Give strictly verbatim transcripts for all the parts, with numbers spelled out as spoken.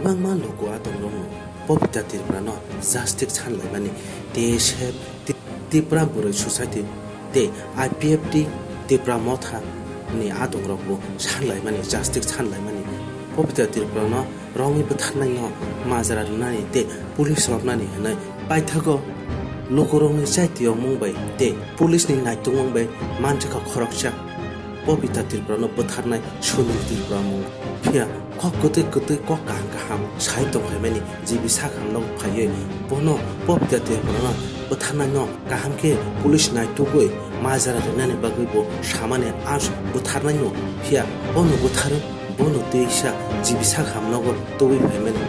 Kwbangma luku adongrokno Popita Tripurano justice sanlaimani, T S F, Ti-, Tripura Bwrwi Society tei I P F T Tripura Motha ni adongrokbo sanlaimani, justice sanlaimani. Popita Tripurano romwi bwtharnaino majra rwnani tei police romnani hwnwi paithago lukurokni chaitiyokmung bai tei police ni naitokmung bai manjakha khoroksa. Popita Tripurano bwtharnai Sunil Tripura mung. Phiya kok kwtwi kwtwi kok kaham kaham sai tongkhaimani G B sak hamno phaiwi bono Popita Tripurano bwtharnaino kaham khe police naitugwi majra rwnani bagwi bo samani ars bwtharnaino. Phiya bono bwtharwi bono tei sa G B sak hamnogo tubui phaimani.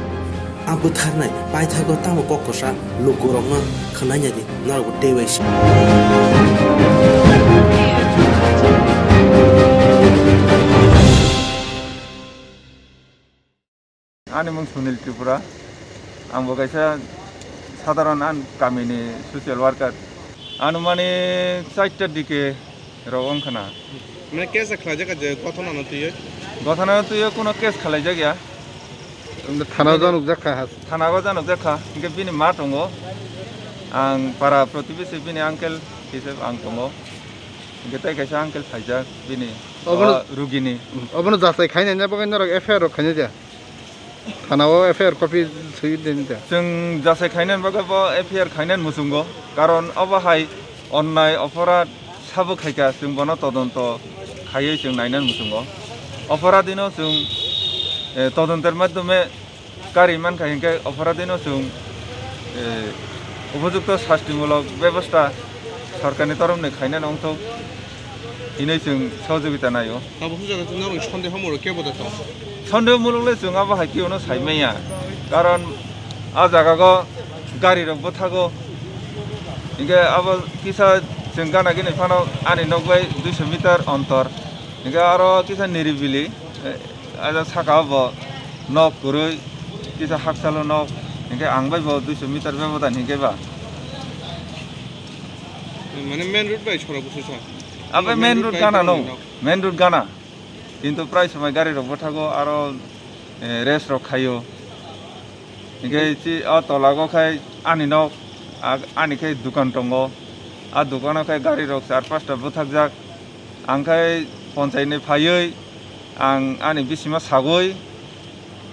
A bwtharnai paithago tamo kok kwsa lukurokno khwnainani norokbo teibai se. Ani mung Sunil Tripura. Ang bo kaisa sadharon an kamini social worker. Anumani chaita dike rok wngkha na. Mane case khlaijak je gothona no twiwi? Gothona no twiwi kuno case khlaijak ya. Thana o januk jakha has. Thana o januk jakha, hingke bini ma tongo. Ang para protibesi bini uncle hisab ang tongo. Hingke tai kaisa uncle phaijak bini, obono o rugini. Obono jasai khainai na bagwi norok F I R rok khainai ja. Thana o F I R copy swi din da. Chwng jasai khainani bagwi bo F I R khainani muchungo, karon obo hai onnai oporadh sabo khaikha, chwng bono todonto khaiwi chwng nainani muchungo. Oporadhino chwng, eh, todonter madhyome kari mankha hinkhe oporadhino chwng, eh, upojukto sastimulok bebosta sorkarni toromni khainani wngthok hinwi chwng sohojogita naio. Abo hwnjak norokni sondeho mulok kebo da tong? Sondeho mulok le chwng abo hai khe ono sai manya, karon a jaga go gari rok bwthago, hinkhe abo kisa chwng gana gini phano ani nok bai duiso meter ontor, hinkhe aro kisa niribili, eh, aja saka o bo nok kwrwi kisa hakchalo nok, hinkhe ang bai bo duiso meter bebodan hinkhe ba. Mane main road bai sora busu sa? Abo main road gana no, main road gana. Kintu prai somoi gari rok bwthago aro, eh, race rok khaio. Hinkhe chi o tola go khai ani nok, a-, ani khai dukan tongo. A dukano khai gari rok char pasta bwthakjak. Ang khai ponchai ni phaiwi ang ani bisima sagwi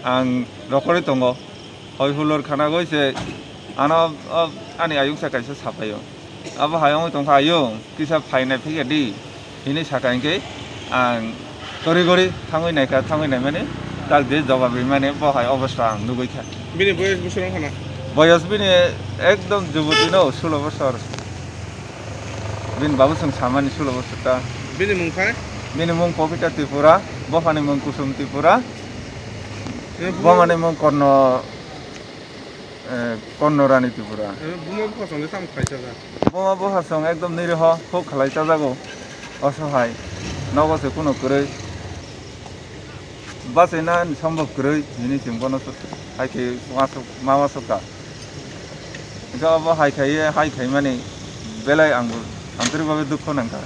ang rokorwi tongo. Hoi hulor khana goi se ano, o, ani ayung sa kaisa sapaio. Abo hai wngwi tongkha, "Ayung, kisa phainai phikha di," hinwi sakha hinkhe ang tori gori thangwi naikha, thangwi naimani tak de jawab rimani bo hai obostha ang nugwi kha. Bini boyos bwswk wngkha na? Boyos bini ekdom juboti no, sulo bosor. Bini babu chwng samani sulo bosor ta. Bini mung khai? Bini mung Popita Tripura, bophani mung Kusum Tripura, eh, bumung- bomani mung Korno, eh, Korno Rani Tripura. Eh, buma bupha chwng le tamo khlai chajak? Buma bupha chwng ekdom niriho, khuk khlai chajago, osohai, nogo se kuno kwrwi. Bachaina sombhob kwrwi, hini chwng bono hai khe uansuk, ma uansuk kha. Hwnkhe obo hai khaiye, hai khaimani belai ang, ang kwrwi bagwi dukho nangkha.